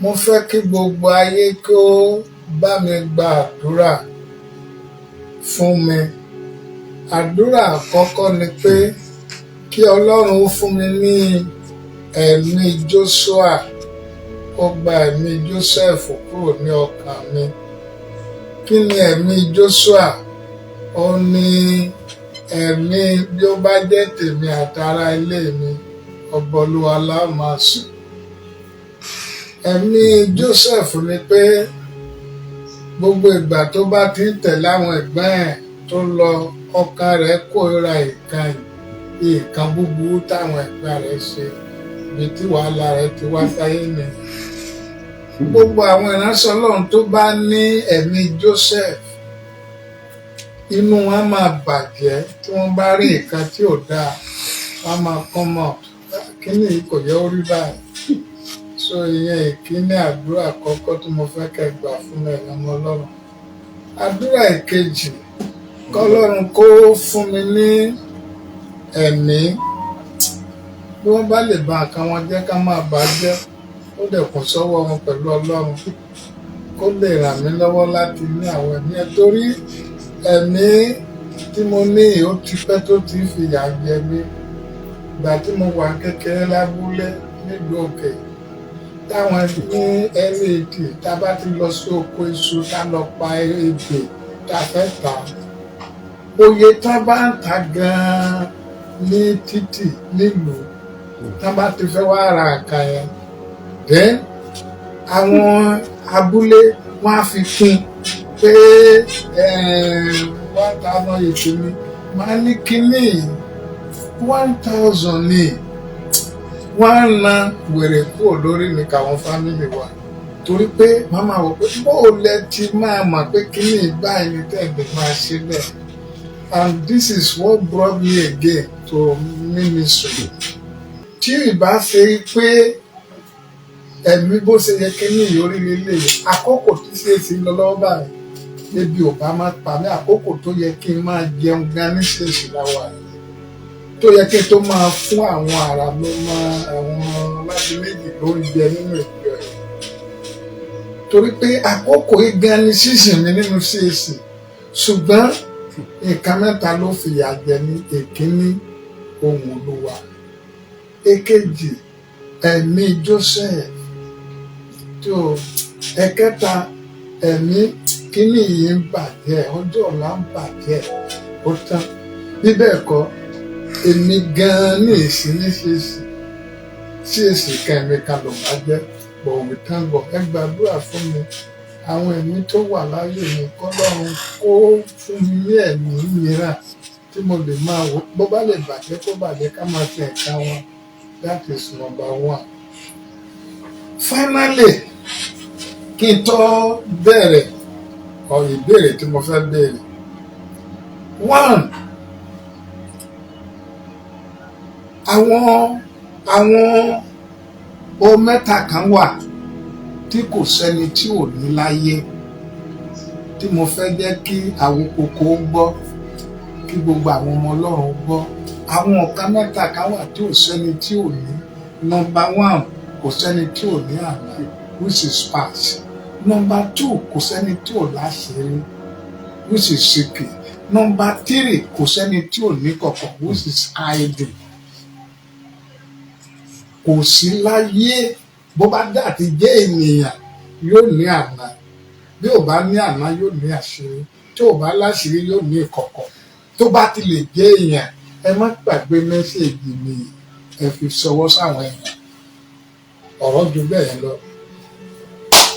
Mo fẹ́ kí gbogbo ayé kí ó bá mi gba àdúrà fún mi. Àdúrà àkọ́kọ́ ni pé kí Ọlọ́run ó fún mi ní ẹ̀mí Joshua, kó gba ẹ̀mí Joseph kúrò ní ọkàn mi. Kí ni ẹ̀mí Joshua? Ó ní ẹ̀mí bí ó bá jẹ́ tèmi àtàrà ilé mi, ọba Olúwa la ó máa sìn. Ẹ̀mí Joseph ni pé gbogbo ìgbà tó bá ti ń tẹ̀lé àwọn ẹ̀gbọ́n ẹ̀ tó lọ, ọkàn rẹ̀ kórìíra nǹkan búburú táwọn ẹ̀gbọ́n rẹ̀ ṣe, ibi tí wàhálà rẹ̀ ti wá sáyé ni. Gbogbo àwọn ìránṣẹ́ Ọlọ́run tó bá ní ẹ̀mí Joseph, inú wọn máa bàjẹ́ tí wọ́n bá rí nǹkan tí ò dáa, wọ́n máa come out. Kíní yìí kò yẹ ó rí báyìí. So ìyẹn ìkíní àdúrà àkọ́kọ́ tí mo fẹ́ kẹ́ gbà fún ẹ̀yin ọmọ Ọlọ́run. Àdúrà ìkejì, kọ́lọ́run kó fún mi ní ẹ̀mí bí wọ́n bá lè ba nǹkan wọn jẹ́ ká máa bà á jẹ́, ó dẹ̀ kún sọ́wọ́ wọn pẹ̀lú Ọlọ́run, kó lè ràn mí lọ́wọ́ láti ní àwọn ẹ̀mí ẹ̀, torí ẹ̀mí tí mo ní yìí, ó ti pẹ́ tó ti fìyà jẹ mí. Ìgbà tí mo wà kékeré lábúlé nílùú òkè, táwọn ní LAT, tá a bá ti lọ sí oko iṣu, tá a lọ pa ebè tá a fẹ́ tà á, oye tá a bá ń ta gan-an ní títì nílùú, tá a bá ti fẹ́ wá ra nǹkan yẹn, then àwọn abúlé wọ́n á fi kún pé 1,000 ni màá ní kíní, 1,000 ní. Wọ́n á na wèrè kúrò lórí mi káwọn family wa, torí pé màmá wò pé bó o lẹ ti máa mọ̀ pé kíní báyìí ni tẹ̀lé máa ṣe bẹ́ẹ̀. And this is what brought me again to ministry. Tí ìbá ṣe pé ẹ̀mí bó ṣe yẹ kíní ìyórí lélẹ̀, àkókò tí ṣe é ṣe lọ lọ́wọ́ báyìí, ebi ò bá má pa mí. Àkókò tó yẹ kí n máa jẹun gan ní ṣèṣì láwa yìí, tó yẹ kí n tó máa fún àwọn ará ló máa àwọn láti méjì ló ń jẹ nínú ìjọ yìí, torí pé àkókò yìí gan ni sísìn mi nínú CAC. Ṣùgbọ́n nǹkan mẹ́ta ló fìyà jẹ ní: èkíní, ohùn Olúwa; èkejì, ẹ̀mí Joseph tó; ẹ̀kẹta, ẹ̀mí kíní yìí ń bàjẹ́, ọjọ́ ọ̀la ń bàjẹ́, ó tán. Bí bẹ́ẹ̀ kọ́, èmi gan-an ní ìsín ní CAC CAC kan, ẹ̀mí kan ló bá jẹ́. But we thank God. Ẹ gbàdúrà fún mi, àwọn ẹ̀mí tó wà láyé mi, kọ́lọ́run kó fún mi ní ẹ̀mí mìíràn tí mo lè máa wò, bó bá lè bàjẹ́ kó bàjẹ́, ká máa fi ẹ̀ka wọn. That is number one. Finally, kí n tó bẹ̀rẹ̀ ọ̀ ìbéèrè tí mo fẹ́ béèrè, one, àwọn ohun mẹ́ta kan wà tí kò sẹ́ni tí ò ní láyé, tí mo fẹ́ jẹ́ kí àwọn kòkó gbọ́, kí gbogbo àwọn ọmọ Ọlọ́run gbọ́. Àwọn nǹkan mẹ́ta kan wà tí ò sẹ́ni tí ò ní. Number one, kò sẹ́ni tí ò ní àná, which is past. Number two, kò sẹ́ni tí ò láṣìírí, which is secret. Number three, kò sẹ́ni tí ò ní kọ̀kọ̀, which is hiding. Kò sí láyé, bó bá dà ti jẹ́ ènìyàn, yóò ní àná. Bí ò bá ní àná, yóò ní àṣírí. Tí ò bá láṣìírí, yóò ní ìkọ̀kọ̀. Tó bá ti lè jẹ́ èèyàn, ẹ má gbàgbé message mi, ẹ fi ṣọwọ́ sáwọn èèyàn. Ọ̀rọ̀ ju bẹ́ẹ̀ lọ.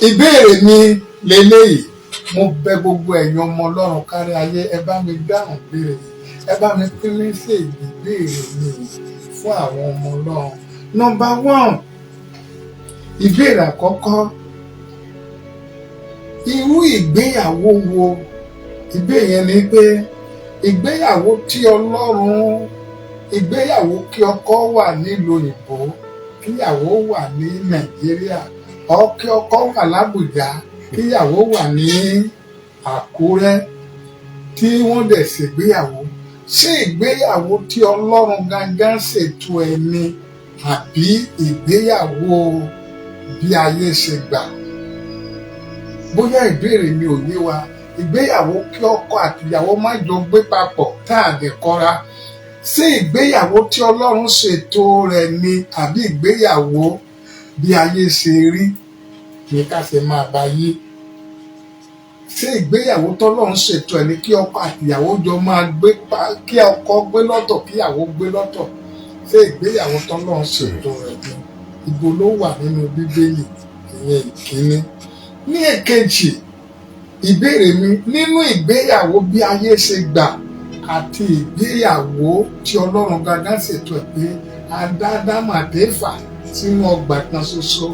Ìbéèrè mi leléyìí. Mo bẹ̀ gbogbo ẹ̀yin ọmọ Ọlọ́run kárí ayé, ẹ bá mi dáhùn béèrè, ẹ bá mi pín message ìbéèrè mi fún àwọn ọmọ Ọlọ́run. Number one, ìbéèrè àkọ́kọ́, irú ìgbéyàwó wo? Ìbéèrè yẹn ni pé ìgbéyàwó tí Ọlọ́run, ìgbéyàwó kí ọkọ wà nílùú òyìnbó, kíyàwó wà ní Nàìjíríà, ọ kí ọkọ wà lábùjá, kíyàwó wà ní Àkúrẹ́, tí wọ́n dẹ̀ ṣègbéyàwó. Ṣé ìgbéyàwó tí Ọlọ́run gangan ṣètò ẹ̀ ni, àbí ìgbéyàwó bí ayé ṣe gbà? Bóyá ìbéèrè mi ò yé wa. Ìgbéyàwó kí ọkọ àtìyàwó má jọ gbé papọ̀ tá a dẹ̀ kọ́ra, ṣé ìgbéyàwó tí Ọlọ́run ṣètò rẹ̀ ni, àbí ìgbéyàwó bí ayé ṣe rí ní ká ṣe máa bá yí? Ṣé ìgbéyàwó tọ́lọ́run ṣètò ẹ̀ ní kí ọkọ àtìyàwó jọ máa gbé pa, kí ọkọ gbé lọ́tọ̀, kíyàwó gbé lọ́tọ̀? Ṣé ìgbéyàwó tọ́lọ́run ṣètò rẹ̀ ni? Ibo ló wà nínú Bíbélì? Ìyẹn ìkíní. Ní èkejì, ìbéèrè mi, nínú ìgbéyàwó bí ayé ṣe gbà àti ìgbéyàwó tí Ọlọ́run gangan ṣètò ẹ̀ pé adádámà àtẹ́fà sínú ọgbà kan ṣoṣo,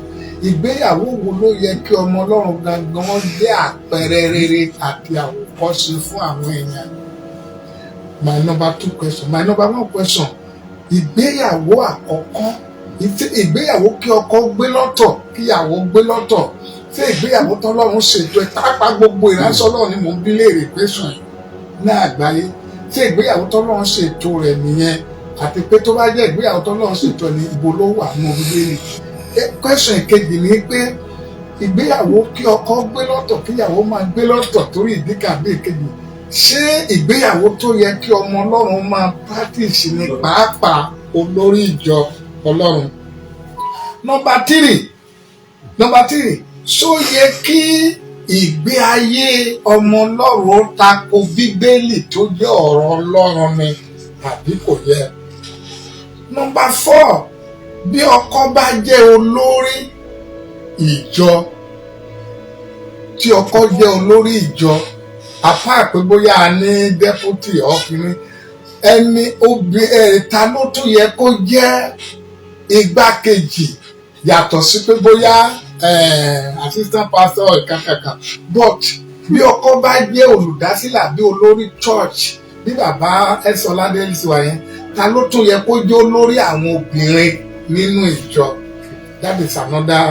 ìgbéyàwó wo ló yẹ kí ọmọ Ọlọ́run gangan jẹ́ àpẹẹrẹ rere àti àwòkọ́ṣe fún àwọn èèyàn? My number two question. My number one question, ìgbéyàwó àkọ́kọ́, ìgbéyàwó kí ọkọ gbé lọ́tọ̀, kíyàwó gbé lọ́tọ̀, ṣé ìgbéyàwó tọ́lọ́run ṣètò ẹ̀? Pàápàá gbogbo ìránṣẹ́ Ọlọ́run ni mò ń bí léèrè question yìí ní àgbáyé. Ṣé ìgbéyàwó tọ́lọ́run ṣètò rẹ̀ nìyẹn? Àti pé tó bá jẹ́ ìgbéyàwó tọ́lọ́run ṣètò ẹ̀ ní, ibo ló wà nínú Bíbélì? Question kejì ni pé ìgbéyàwó kí ọkọ gbé lọ́tọ̀, kíyàwó máa gbé lọ́tọ̀ torí ìdí kàbí ìkejì, ṣé ìgbéyàwó tó yẹ kí ọmọ Ọlọ́run máa practice ní, pàápàá olórí ìjọ Ọlọ́run? Number three, number three, ṣó yẹ kí ìgbé ayé ọmọ Ọlọ́run ó tako Bíbélì tó jẹ́ ọ̀rọ̀ Ọlọ́run ni, tàbí kò yẹ? Number four, bí ọkọ bá jẹ́ olórí ìjọ, tí ọkọ jẹ́ olórí ìjọ, apá pé bóyá a ní deputy ọkùnrin ẹni obì ẹ̀, ta ló tún yẹ kó jẹ́ igbákejì, yàtọ̀ sí pé bóyá assistant pastor kankankan? But bí ọkọ bá jẹ́ olùdásílẹ̀ àbí olórí church, bí bàbá ẹ̀sọ́ ládé sí wa yẹn, ta ló tún yẹ kó jẹ́ olórí àwọn obìnrin nínú ìjọ? That is another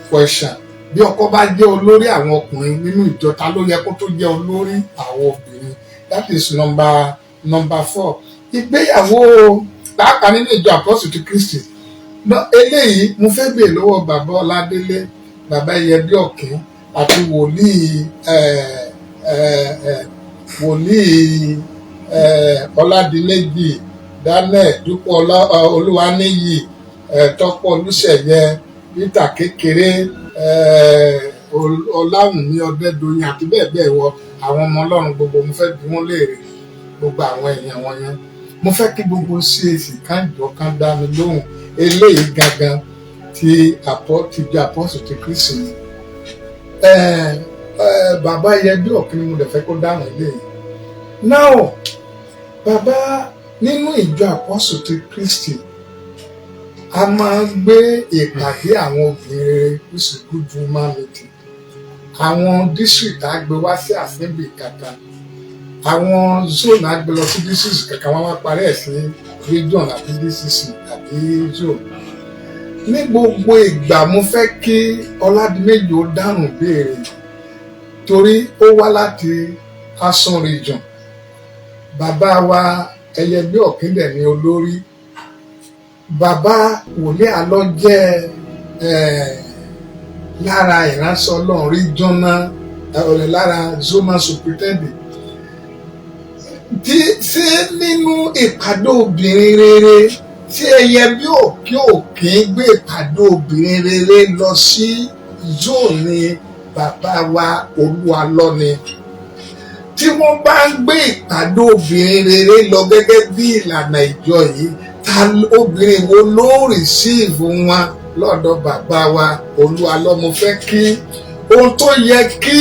question. Bí ọkọ bá jẹ́ olórí àwọn ọkùnrin nínú ìjọ, ta ló yẹ kó tó jẹ́ olórí àwọn obìnrin? That is number four. Ìgbéyàwó, pàápàá nínú ìjọ Àpọ́sù ti Kristi. Eléyìí mo fẹ́ bèèrè lọ́wọ́ bàbá Ọládélé, bàbá Iyẹbí Ọ̀kín àti wòlíì Ọládìméjì Daniel, Dúpọ̀ Olúwaníyì, Tọ́pọ̀ Olúṣẹ̀yẹ, Peter Kékeré, Ọláwùnmí Ọdẹ́dọ̀yìn àti bẹ́ẹ̀ bẹ́ẹ̀ wọ àwọn ọmọ Ọlọ́run gbogbo. Mo fẹ́ bi wọ́n léèrè, gbogbo àwọn èèyàn wọn yẹn. Mo fẹ́ kí gbogbo CAC kan jọ kan dá mi lóhùn eléyìí gangan ti àpọ́ ti jẹ́ Àpọ́sù ti Kristi. Bàbá Yẹbí Ọ̀kín ni mo dẹ̀ fẹ́ kó dáhùn eléyìí. Now, bàbá, nínú ìjọ Àpọ́sù ti Kristi, a máa ń gbé ìpàdé àwọn obìnrin rere, which is Good Woman Meeting. Àwọn district á gbé wá sí assembly kankan, àwọn zone á gbé lọ sí district kankan, wọ́n wá parí ẹ̀ sí region àbí DCC àbí zone. Ní gbogbo ìgbà, mo fẹ́ kí Ọládìméjì ó dáhùn béèrè torí ó wá láti Asan region. Bàbá wa Ẹyẹgbẹ́ Ọ̀kíndẹ̀ ní olórí, bàbá wòlíì àlọ́ jẹ́ lára ìránṣẹ́ Ọlọ́run regional, lára zonal superintendent. Tí ṣé nínú ìpàdé obìnrin rere tí ẹyẹ bí òkè òkè gbé ìpàdé obìnrin rere lọ sí zone bàbá wa Olúwalọ́ni, tí wọ́n bá ń gbé ìpàdé obìnrin rere lọ gẹ́gẹ́ bí ìlànà ìjọ yìí, ta obìnrin wo ló receive wọn lọ́dọ̀ bàbá wa Olúwalọ́? Mo fẹ́ kí ohun tó yẹ kí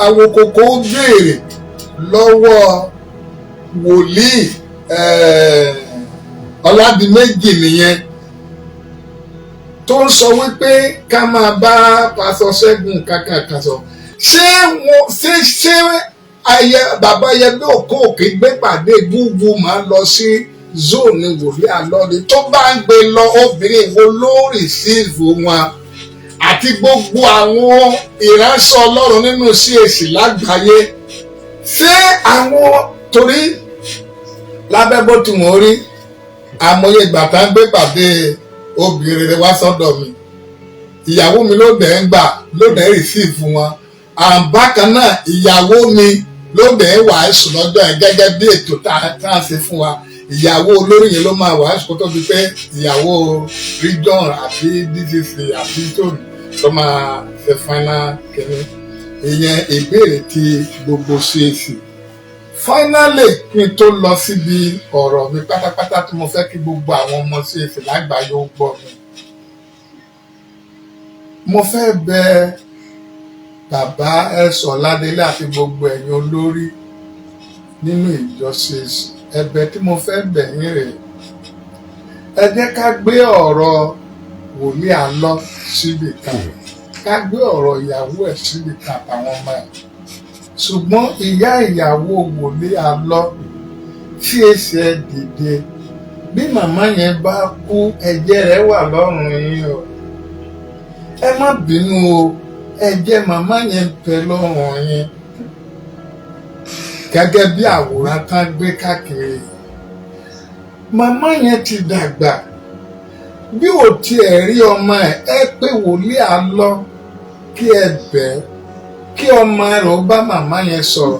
Awokoko béèrè lọ́wọ́ wòlíì Ọládìméjì nìyẹn, tó ń sọ wípé ká máa bá Pásọ Ṣẹ́gun kankan kan sọ. Ṣé wọn ṣé ayẹ bàbá Yẹmí Òkó Òkè gbé pàdé gúgú máa ń lọ sí zone wòlíì àlọ́ni? Tó bá ń gbé lọ, obìnrin wo ló receive wọn, àti gbogbo àwọn ìránṣẹ́ Ọlọ́run nínú CAC lágbàáyé? Ṣé àwọn torí lábẹ́ bó ti wọ́n rí, àmọye ìgbà tá ń gbé pàdé obìnrin rere wá sọ́dọ̀ mi. Ìyàwó mi ló dẹ̀ ń gbà, ló dẹ̀ ń receive wọn. Bákan náà, ìyàwó mi ló dẹ̀ ń wàásù lọ́jọ́ yẹn gẹ́gẹ́ bí ètò tá a ṣe fún wa. Ìyàwó olórí yẹn ló máa wàásù kó tó di pé ìyàwó region àbí DCC àbí zone tó máa ṣe final kìíní. Ìyẹn ìbéèrè ti gbogbo CAC. Finally, kí n tó lọ síbi ọ̀rọ̀ mi pátápátá tí mo fẹ́ kí gbogbo àwọn ọmọ CAC lágbàáyé ó gbọ́ mi, mo fẹ́ bẹ̀ bàbá ẹ̀sọ́ Ládélé àti gbogbo ẹ̀yin olórí nínú ìjọ CAC. Ẹ̀bẹ̀ tí mo fẹ́ bẹ̀ yín rèé: ẹ jẹ́ ká gbé ọ̀rọ̀ wòlíì Àlọ́ síbì kan, ká gbé ọ̀rọ̀ ìyàwó ẹ̀ síbì kan àtàwọn ọmọ ẹ̀. Ṣùgbọ́n ìyá ìyàwó wòlíì Àlọ́ tí èsì ẹ dìde, bí màmá yẹn bá kú, ẹ̀jẹ̀ rẹ̀ wà lọ́rùn yín o. Ẹ má bínú o, ẹ̀jẹ̀ màmá yẹn ń bẹ lọ́rùn yín. Gẹ́gẹ́ bí àwòrán tán gbé káàkiri, màmá yẹn ti dàgbà. Bí ò tiẹ̀ rí ọmọ ẹ̀, ẹ pé wòlíì Àlọ́ kí ẹ bẹ̀ ẹ́ kí ọmọ rẹ̀ ó bá màmá yẹn sọ̀rọ̀.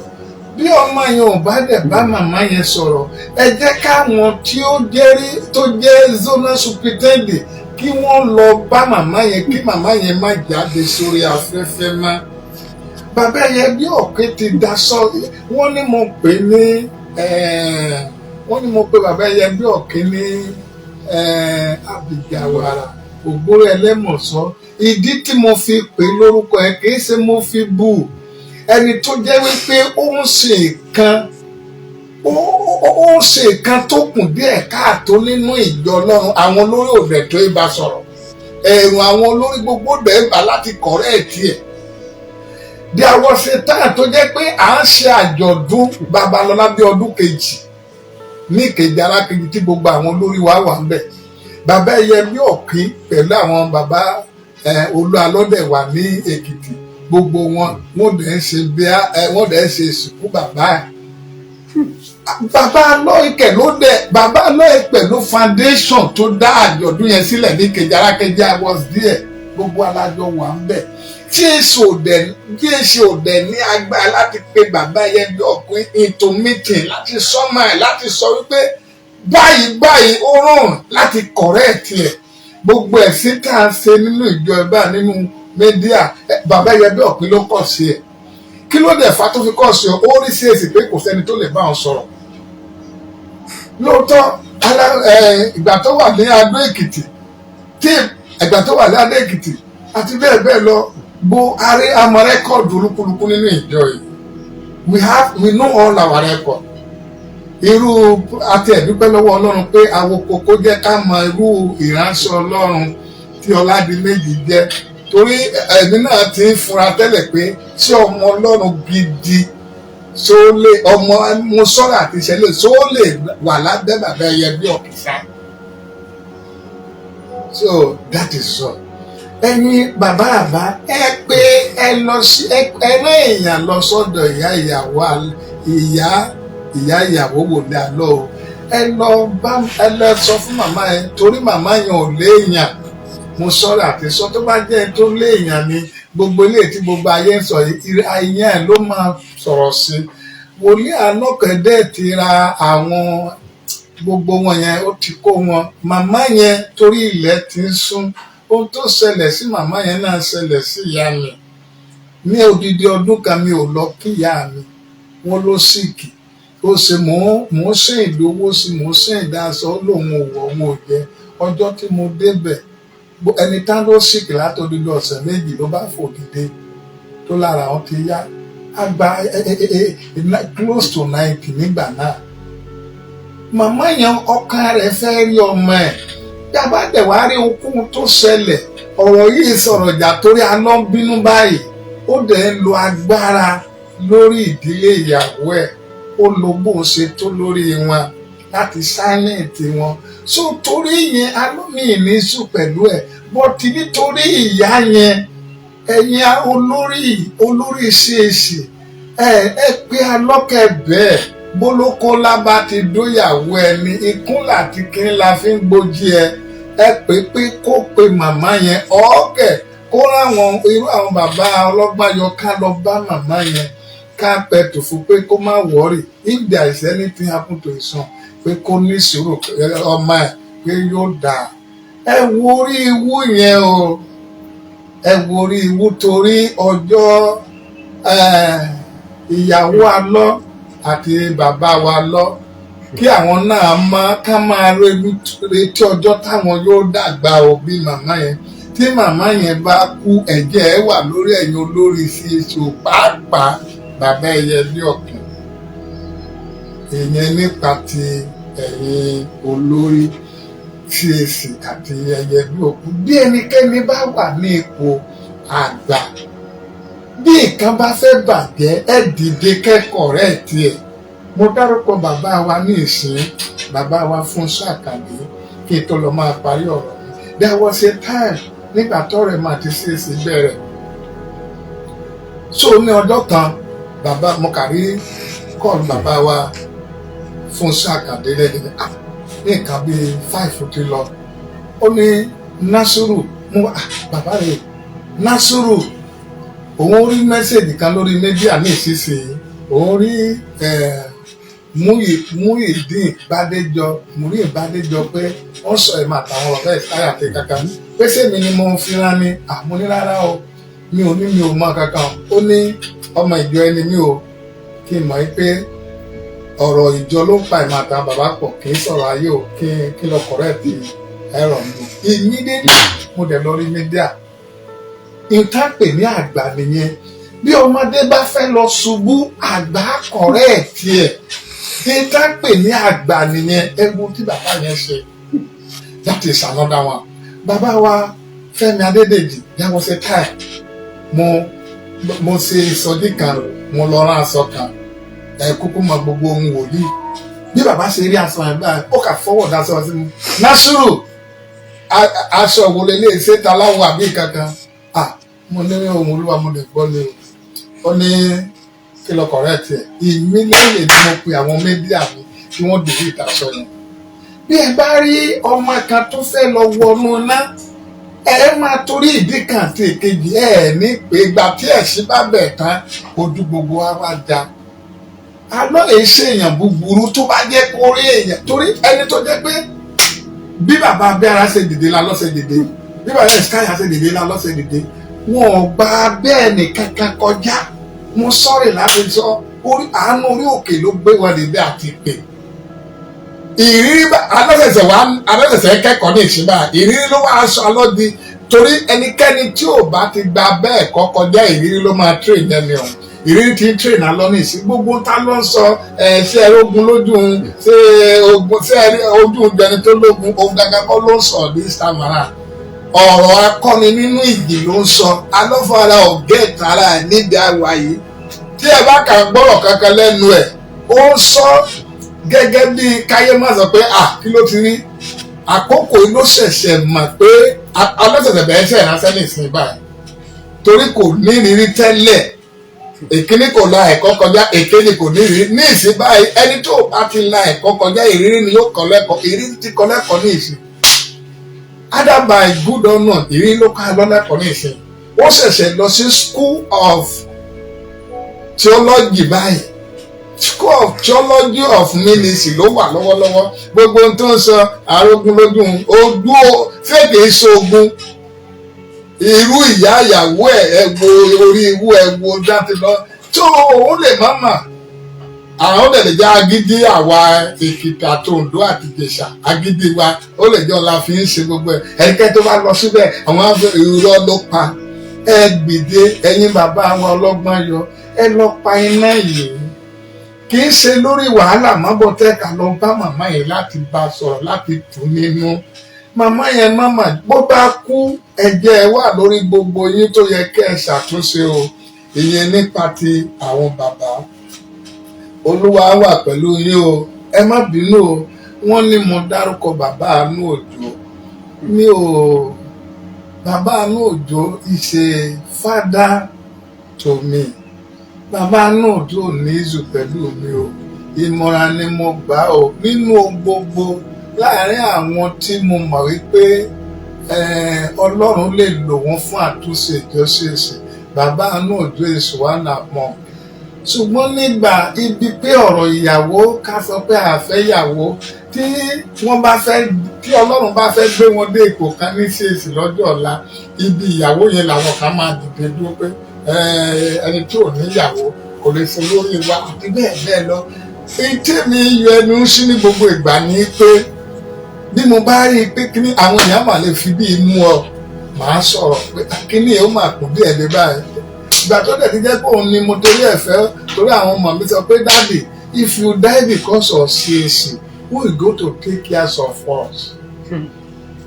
Bí ọmọ yẹn ò bá dẹ̀ bá màmá yẹn sọ̀rọ̀, ẹ jẹ́ káwọn tí ó jẹ́ rí tó jẹ́ zonal superintendent kí wọ́n lọ bá màmá yẹn, kí màmá yẹn má jáde sórí afẹ́fẹ́ mọ́. Bàbá yẹn bí ọ̀kẹ́ ti daṣọ, wọ́n ní mo pè ní, wọ́n ní mo pè bàbá yẹn bí ọ̀kẹ́ ní Abìjàwàrà Ògbóró Ẹlẹ́mọ̀sọ́. Ìdí tí mo fi pè lórúkọ ẹ, kì í ṣe mo fi bù ẹni tó jẹ́ wípé ó ń ṣe nǹkan, ó ń ṣe nǹkan tó kùn díẹ̀ káàtó nínú ìjọ Ọlọ́run. Àwọn olórí òdẹ̀ tó ibà sọ̀rọ̀, ẹ̀rù àwọn olórí gbogbo dẹ̀ bà láti correct ẹ̀. There was a time tó jẹ́ pé à ń ṣe àjọ̀dún Babalọ́lá bí ọdún kejì ní ìkejì arákejì tí gbogbo àwọn olórí wa wà ń bẹ̀. Bàbá ẹyẹ bí ọ̀kín pẹ̀lú àwọn bàbá Olú Alọ́dẹ̀ wà ní Èkìtì, gbogbo wọn, wọ́n dẹ̀ ń ṣe bí wọ́n dẹ̀ ń ṣe ìsìnkú bàbá ẹ̀. Bàbá Alọ́ìkẹ̀ ló dẹ̀, bàbá Alọ́ìkẹ̀ pẹ̀lú foundation tó dá àjọ̀dún yẹn sílẹ̀ ní ìkejì arákejì. I was there, gbogbo alájọ wà ń bẹ̀. Tí èso òdẹ̀ ní agbára láti pe bàbá yẹn bí ọkùnrin into meeting láti sọ́mà ẹ̀, láti sọ wípé báyìí báyìí ó rùn, láti correct ẹ̀. Gbogbo ẹ̀sìn tá a ṣe nínú ìjọ ẹ̀ bá nínú media, bàbá yẹn bí ọ̀pìn ló kọ̀ sí ẹ̀. Kí ló dẹ̀ fa tó fi kọ̀ sí ọ? Ó rí sí èsì pé kò sẹ́ni tó lè bá wọn sọ̀rọ̀ lóòótọ́. Ìgbà tó wà ní Adó Èkìtì, tí ìgbà tó wà ní Adó Èkìtì àti bẹ́ẹ̀ bẹ́ẹ̀ lọ, bó arí àmọ́ record olúkúlùkù nínú ìjọ yìí. We know all our record. Irú àti ẹ̀dúpẹ́ lọ́wọ́ Ọlọ́run pé Awokoko jẹ́ ká mọ irú ìránṣẹ́ Ọlọ́run tí Ọládìméjì jẹ́, torí ẹ̀mí náà ti ń fura tẹ́lẹ̀ pé ṣé ọmọ Ọlọ́run gidi ṣó lè ọmọ mo sọ̀rọ̀ àti ìṣẹ̀lẹ̀ ṣó lè wà lábẹ́ bàbá ẹyẹ bí ọ̀kìsà. So that is all. Ẹ̀yin bàbá àbá, ẹ pé ẹ lọ sí ẹ rán èèyàn lọ sọ́dọ̀ ìyá ìyàwó, ìyá ìyàwó wòlé àlọ́ o. Ẹ lọ bá, ẹ lọ sọ fún màmá yẹn, torí màmá yẹn ò léèyàn. Mo sọ̀rọ̀ àti sọ, tó bá jẹ́ tó léèyàn ni gbogbo ilé tí gbogbo ayé ń sọ yìí, ayé ẹ̀ ló máa sọ̀rọ̀ sí. Wòlíì alọ́kẹ̀dẹ́ ti ra àwọn gbogbo wọn yẹn, ó ti kó wọn. Màmá yẹn, torí ilẹ̀ ti ń sún, ohun tó ṣẹlẹ̀ sí màmá yẹn náà ṣẹlẹ̀ sí ìyá mi. Ní odidi ọdún kan, mi ò lọ kí ìyá mi. Wọn ló sick, ó ṣe mò ń sìn ìdówó sí, mò ń sìn ìdásọ, lòun ò wọ̀, òun ò jẹ. Ọjọ́ tí mo débẹ̀, ẹni tán ló sick látọdún ọ̀sẹ̀ 2 ló bá fò dìde tó lára wọn ti yá. Àgbà close to 90 nígbà náà. Màmá yẹn, ọkàn rẹ̀ fẹ́ rí ọmọ ẹ̀. Bí a bá dẹ̀ wá rí ohunkóhun tó ṣẹlẹ̀, ọ̀rọ̀ yìí sọ̀rọ̀ ìjà, torí alọ́ ń bínú báyìí, ó dẹ̀ ń lo agbára lórí ìdílé ìyàwó ẹ̀. Ó lo bóun ṣe tó lórí wọn láti silent wọn. So torí yẹn, alómi ní sùn pẹ̀lú ẹ̀ bọ́tí nítorí ìyá yẹn. Ẹ̀yin olórí CAC, ẹ pé alọ́kẹ̀ bẹ́ẹ̀ bólókó lábá ti dóyàwó ẹni ìkúnlẹ̀ àti kínní la fi ń gbójú ẹ. Ẹ pé kó pe màmá yẹn ọ̀ọ́kẹ̀. Kó ráwọn irú àwọn bàbá ọlọ́gbọ́n yọ ká lọ bá màmá yẹn, ká pẹ̀tù fún pé kó má worry. If there is anything happen to his son, pé kó ní sùúrù, ọmọ ẹ̀ pé yóò dáa. Ẹ wo orí iwú yẹn o, ẹ wo orí iwú, torí ọjọ́ ìyàwó alọ́ àti bàbá wa lọ kí àwọn náà máa ká máa retí ọjọ́ táwọn yóò dàgbà o. Bí màmá yẹn, tí màmá yẹn bá kú, ẹ̀jẹ̀ ẹ̀ wà lórí ẹ̀yin olórí CAC, pàápàá bàbá ẹyẹ bí ọ̀kìn. Ìyẹn nípa ti ẹ̀yin olórí CAC àti ẹyẹ bí òkú. Bí ẹnikẹ́ni bá wà ní ipò àgbà, bí nǹkan bá fẹ́ bàjẹ́, ẹ dìde kẹ́kọ̀ọ́ rẹ̀ tiẹ̀. Mo dárúkọ bàbá wa ní ìsín, bàbá wa Fúnṣọ́ Àkàndé, kí n tó lọ máa parí ọ̀rọ̀ mi. There was a time nígbà tọ́rẹ̀ máa ti CAC bẹ̀rẹ̀. So ní ọjọ́ kan, bàbá, mo kà rí call bàbá wa Fúnṣọ́ Àkàndé lẹ́yìn ní nǹkan bíi 5 ti lọ. Ó ní, "Násùrù." Mo wá, "Bàbá rẹ̀." "Násùrù, òun rí message kan lórí media ní ìsinsìnyí. Òun rí Muyideen Bádéjọ, Muyideen Bádéjọ, pé wọ́n sọ ẹ̀ máa tàwọn ọ̀rẹ́ ìsáyà àti kankan, pé sèmi ni mo fi rán ni." Àmọ́ ní, "Rárá o, mi ò ní, mi ò mọ kankan." Ó ní, "Ọmọ ìjọ ẹni mi ò kí n mọ̀ pé ọ̀rọ̀ ìjọ ló ń pa ìmọ̀ àtàwọn bàbá pọ̀, kì í sọ̀rọ̀ ayé o, kí lọ correct ẹ̀rọ mi." Immediately mo dẹ̀ lọ rí media. Nǹkan pè ní àgbà nìyẹn. Bí ọmọdé bá fẹ́ lọ ṣubú, àgbà correct ẹ̀. Nǹkan pè ní àgbà nìyẹn. Ẹ̀gbọ́n tí bàbá yẹn ṣe, that is another one. Bàbá wa Fẹ́mi Adédèjì, there was a time mo ṣe ìsọjí kan, mo lọ rán aṣọ kan. Ẹ kúkú mọ gbogbo ohun wòlíì. Bí bàbá ṣe rí aṣọ yẹn báyìí, ó kà fọwọ́ daṣọ sí mi. "Násùrù, aṣọ wo lè ṣe ta láwọ àbí kankan?" Ah, mo ní ohun Olúwa mo lè gbọ́ ni o. Ó ní kí lọ correct ẹ̀. Immediately ni mo pe àwọn media mi kí wọ́n delete aṣọ yẹn. Bí ẹ bá rí ọmọ kan tó fẹ́ lọ wọnú iná, ẹ máa torí ìdí kan àti èkejì ẹ ní pé ìgbà tí ẹ̀sìn bá bẹ̀ tán, ojú gbogbo wa wá já. Alọ́ èyí ṣe èèyàn búburú tó bá jẹ́ kó rí èèyàn, torí ẹni tó jẹ́ pé bí bàbá abẹ́ara ṣe dìde la lọ́sẹ̀ dìde, bí bàbá ẹ̀sìkáyà ṣe dìde la lọ́sẹ̀ dìde, wọn ò gba bẹ́ẹ̀ ní kankan kọjá. Mo sọ̀rọ̀ láti sọ orí àánú orí òkè ló gbé wọn dìde àti pè ìrírí. Alọ́sẹ̀sẹ̀ wa, alọ́sẹ̀sẹ̀ kẹ́kọ̀ọ́ ní ìṣúná ìrírí ló wá aṣọ alọ́di, torí ẹnikẹ́ni tí ò bá ti gba bẹ́ẹ̀ kọ́ kọjá, ìrírí ló máa train ẹni ọ̀hún. Ìrírí ti ń train alọ́ ní ìsín. Gbogbo ta ló ń sọ ẹ, ṣé ẹ ogun lójú ń ṣé ogun, ṣé ẹ ojú ń jẹni tó lógun, ohun gangan kọ́ ló ń sọ this time around. Ọ̀rọ̀ akọ́ni nínú ìjì ló ń sọ. Alọ́fara ọ̀gẹ́ tara ẹ̀ níbi àwa yìí. Tí ẹ bá kà gbọ́rọ̀ kankan lẹ́nu ẹ̀, ó ń sọ gẹ́gẹ́ bí káyé má sọ pé à kí ló ti rí àkókò yìí ló ṣẹ̀ṣẹ̀ mọ̀ pé alọ́sẹ̀ṣẹ̀ bẹ̀rẹ̀ ṣẹ̀ ránṣẹ́ ní ìsìn báyìí, torí kò ní ìrírí tẹ́lẹ̀. Èkíní kò la ẹ̀kọ́ kọjá, èkejì kò ní ìrírí. Ní ìsìn báyìí, ẹni tó bá ti la ẹ̀kọ́ kọjá, ìrírí ni yóò kọ́ lẹ́kọ̀ọ́. Ìrírí ti kọ́ lẹ́kọ̀ọ́ ní ìsìn, either by good or not, ìrírí ló kọ́ lẹ́kọ̀ọ́ ní ìsìn. Ó ṣẹ̀ṣẹ̀ lọ sí school of theology báyìí. School of theology of ministry ló wà lọ́wọ́lọ́wọ́. Gbogbo ohun tó ń sọ, arógún lójú ojú fèkè ṣoògùn irú ìyá ìyàwó ẹ, ẹ wo orí irú ẹ, wo dáńtí lọ tó òun lè má mà. Àwọn ó lè lè jẹ́ agídí àwa Èkìtì àti Oǹdó àti Ìjẹ̀ṣà, agídí wa ó lè jẹ́ ọ̀la fi ń ṣe gbogbo ẹ̀. Ẹnikẹ́ni tó bá lọ síbẹ̀, àwọn á irọ́ ló pa. Ẹ gbìdé, ẹ̀yin bàbá wa ọlọ́gbọ́n yọ, ẹ lọ pa iná yìí. Kì í ṣe lórí wàhálà mọ́bọ̀tẹ́ka lọ bá màmá yẹn láti bá a sọ̀rọ̀, láti tù nínú màmá yẹn. Màmá bó bá kú, ẹ̀jẹ̀ wà lórí gbogbo yín tó yẹ kẹ́ ẹ ṣàtúnṣe o. Ìyẹn nípa ti àwọn bàbá. Olúwa wà pẹ̀lú yín o. Ẹ má bínú o, wọ́n ní mo dárúkọ bàbá Àánú Òjò. Mi ò, bàbá Àánú Òjò is a father to me. Bàbá Àánú Òjò ò ní ìzù pẹ̀lú mi o. Ìmọ̀ràn ni mo gbà o. Nínú ohun gbogbo, láàárín àwọn tí mo mọ̀ wípé Ọlọ́run lè lò wọ́n fún àtúnṣe ìjọ CAC. Bàbá Àánú Òjó is one among. Ṣùgbọ́n nígbà ibi pé ọ̀rọ̀ ìyàwó, ká sọ pé àfẹ́yàwó, tí wọ́n bá fẹ́, tí Ọlọ́run bá fẹ́ gbé wọn dé ipò kan ní CAC lọ́jọ́ ọ̀la, ibi ìyàwó yẹn làwọn kan máa dìde dúró pé ẹni tí ò níyàwó kò lè ṣe lórí wa, àti bẹ́ẹ̀ bẹ́ẹ̀ lọ. Ètí mi yọ ẹnu sí ní gbogbo ìgbà ní pé bí mo bá rí i pé kíní àwọn èèyàn mà lè fi bí mú ọ, màá sọ̀rọ̀ pé kíní ó mà kún díẹ̀ dé báyìí. Ìgbà tó dẹ̀ ti jẹ́ pé òun ni mo torí ẹ̀ fẹ́, torí àwọn ọmọ mi sọ pé, "Daddy, if you die because of CAC, who will go to take care of us?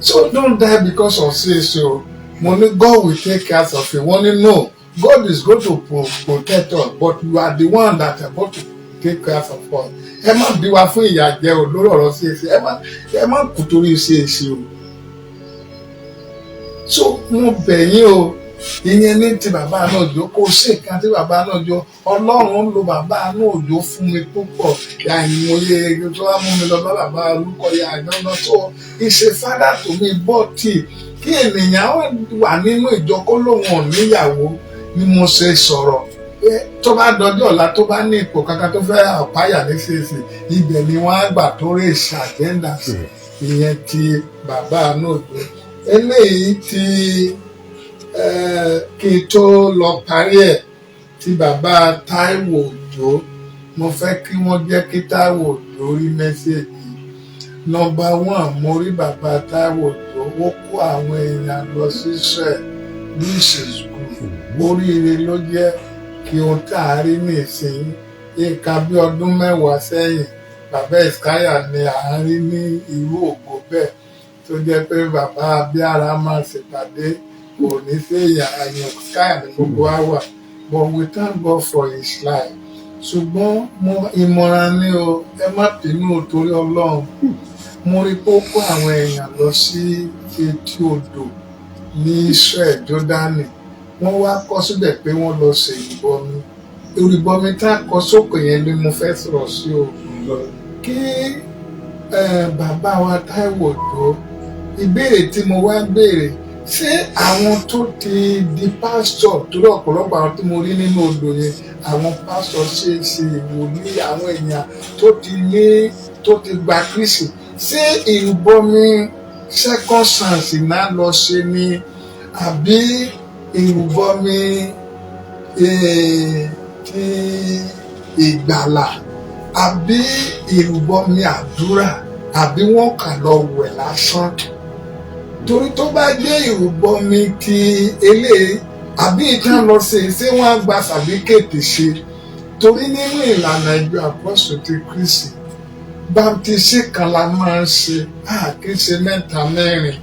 So don't die because of CAC o." Mo ní, "God will take care of you." Wọ́n ní, "No, God is going to protect us, but you are the one that are going to take care of us." Ẹ má bí wa fún ìyà jẹ o lórí ọ̀rọ̀ CAC. Ẹ má kú torí CAC o. So mo bẹ̀ yín o. Ìyẹn ní ti bàbá Àánú Òjó. Kò sí nǹkan tí bàbá Àánú Òjó, Ọlọ́run ń lo bàbá Àánú Òjó fún mi púpọ̀. Àìmọye tó wá mú mi lọ bá bàbá Olúkọ̀yà àìnáná tó ìṣe father to me. Bọ́ọ̀tì kí ènìyàn wà nínú ìjọ kó lóun ò níyàwó ni mo ṣe sọ̀rọ̀ pé tó bá dọjọ́ ọ̀la, tó bá ní ipò kankan tó fẹ́ àpáyà ní CAC, ibẹ̀ ni wọ́n á gbà tó rèé agenda sí. Ìyẹn ti bàbá Àánú Òjó. Eléyìí ti kí n tó lọ parí ẹ̀, tí bàbá Táíwò Òjó, mo fẹ́ kí wọ́n jẹ́ kí Táíwò Òjó rí message. Number one, mo rí bàbá Táíwò Òjó, ó kó àwọn èèyàn lọ sí Israel. This is good. Oríire ló jẹ́ kí ohun tá a rí nìsín. Nǹkan bí ọdún 10 sẹ́yìn, bàbá Ìskáyà ni à ń rí ní irú ògo bẹ́ẹ̀, tó jẹ́ pé bàbá Abíára máa ṣèpàdé, kò ní sí èèyàn àyàn Ìskáyà ní gbogbo wa wà. But we thank God for his life. Ṣùgbọ́n mo ìmọ̀ràn ni o, ẹ má bínú torí Ọlọ́run. Mo rí pé ó kó àwọn èèyàn lọ sí etí odò ní Israel, Jọ́dánì. Wọ́n wá kọ́ síbẹ̀ pé wọ́n lọ ṣe ìrìbọmi. Ìrìbọmi tá a kọ sókè yẹn ni mo fẹ́ sọ̀rọ̀ sí o. Kí bàbá wa Táíwò Òjó, ìbéèrè tí mo wá béèrè, ṣé àwọn tó ti di pásítọ̀, torí ọ̀pọ̀lọpọ̀ àwọn tí mo rí nínú odò yẹn, àwọn pásítọ̀ ṣe é ṣe ìwòlíì, àwọn èèyàn tó ti ní, tó ti gba Kristi, ṣé ìrìbọmi second chance náà lọ ṣe ni, àbí ìrìbọmi ti ìgbàlà, àbí ìrìbọmi àdúrà, àbí wọ́n kàn lọ wẹ̀ lásán? Torí tó bá jẹ́ ìrìbọmi ti eléyìí àbí ìtàn lọ sí, ṣé wọ́n á gba certificate ṣe? Torí nínú ìlànà ìjọ Àpọ́sù ti Kristi, baptism kan la máa ń ṣe, a kì í ṣe mẹ́ta mẹ́rin.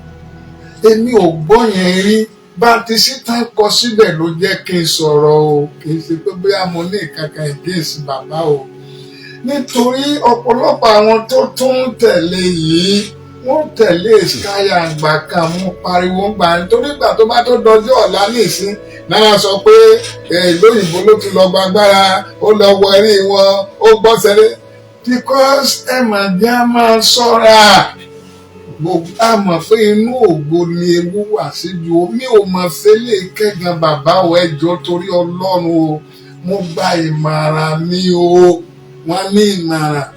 Èmi ò gbọ́ yẹn rí. Baptism tán kọ síbẹ̀ ló jẹ́ kí n sọ̀rọ̀ o. Kì í ṣe pé bóyá mo ní nǹkan kan against bàbá o, nítorí ọ̀pọ̀lọpọ̀ àwọn tó tún ń tẹ̀lé yìí, wọ́n tẹ̀lé Ìskáyà àgbà kan. Mú pariwo ń gbà, nítorí ìgbà tó bá tó dọjọ́ ọ̀la nísìn náà, sọ pé ìlú òyìnbó ló ti lọ gbàgbára, ó lọ wọ eré wọn, ó gbọ́ sẹ́lẹ̀, because ẹ mà jẹ́ á máa ṣọ́ra. Gbogbo a mọ̀ pé inú ògo ni ewu wà síjú. Mi ò mọ̀ fẹ́lẹ̀ kẹ́gan bàbá o. Ẹ jọ̀ọ́, torí Ọlọ́run o, mo gba ìmọ̀ràn mi o. Wọ́n ní ìmọ̀ràn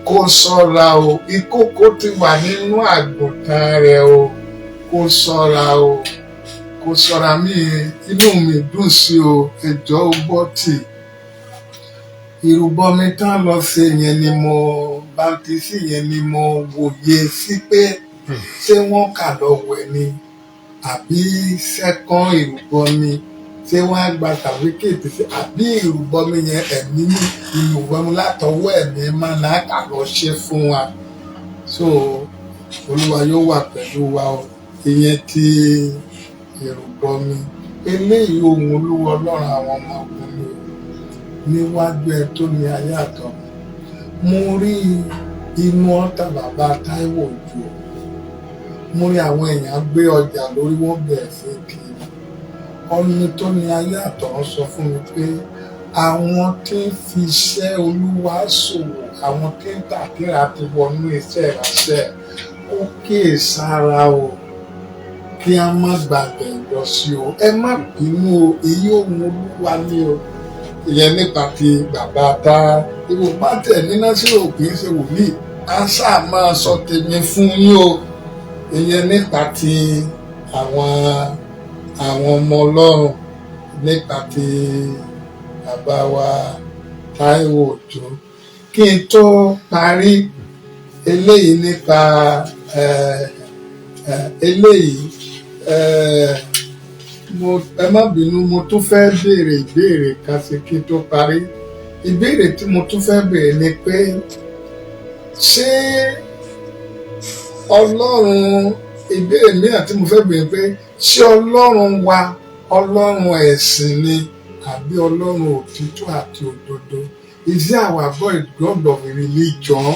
kó ṣọ́ra o. Ìkókó ti wà nínú àgùntàn rẹ̀ o. Kó ṣọ́ra o, kó ṣọ́ra. Mi inú mi dùn sí o. Ẹ jọ̀ọ́ o, gbọ́ tì ìrúbọmi tán lọ ṣe yẹn ni mo baptism yẹn ni mo wòye sí pé ṣé wọ́n kà lọ wẹ̀ ni, àbí second ìrúbọmi, ṣé wọ́n á gba certificate sí, àbí ìrúbọmi yẹn, ẹ̀mí ní ìrúbọmi látọwọ́ ẹ̀mí máa náà kà lọ ṣe fún wa. So Olúwa yóò wà pẹ̀lú wa o. Ìyẹn ti ìrúbọmi. Eléyìí, ohun Olúwa Ọlọ́run àwọn ọmọ ogun ni o, níwájú ẹ tó ní ayé àtọ̀. Mo rí inú ọ̀tá bàbá Táíwò Òjó. Mo rí àwọn èèyàn gbé ọjà lórí, wọn bẹ̀rẹ̀ sí kiri. Ọ̀nì tó ní ayé àtọ̀ ń sọ fún mi pé àwọn tí ń fi iṣẹ́ Olúwa ṣòwò, àwọn tí ń tàkìrà ti wọnú iṣẹ́ ìránṣẹ́. Ó kíyèsára o. Kí a má gbàgbẹ́ lọ sí o. Ẹ má bínú o, èyí òun Olúwa ní o. Ìyẹn nípa ti bàbá ta ìwò bá tẹ̀ níná sí òkè ṣe wòlíì, á sáà máa sọ tèmi fún yín o. Ìyẹn nípa ti àwọn ọmọ Ọlọ́run, nípa ti bàbá wa Táíwò Òjó. Kí n tó parí eléyìí nípa eléyìí, mo ẹ má bínú, mo tún fẹ́ béèrè ìbéèrè kan sí kí n tó parí. Ìbéèrè tí mo tún fẹ́ béèrè ni pé, ṣé Ọlọ́run, ìbéèrè mìíràn tí mo fẹ́ béèrè pé, ṣé Ọlọ́run wa Ọlọ́run ẹ̀sìn ni àbí Ọlọ́run òtítọ́ àti òdodo? Is it our God a God of religion